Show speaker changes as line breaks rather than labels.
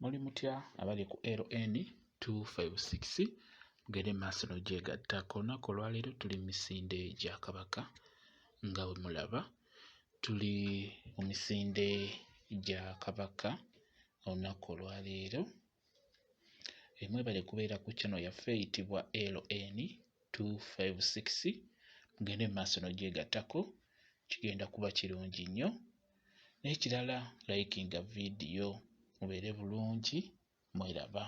Muli mutya abali ku LN 256? Mugende mu maaso n'ogyegattako. Olunaku olwaleero tuli mu misinde gya Kabaka nga bwe mulaba. Tuli mu misinde gya Kabaka olunaku olwaleero. Mwebale kubeera ku channel yaffe eyitibwa LN 256. Mugende mu maaso n'ogyegattako, kigenda kuba kirungi nnyo. N'ekirala, likinga vidiyo, mubeere bulungi, mweraba.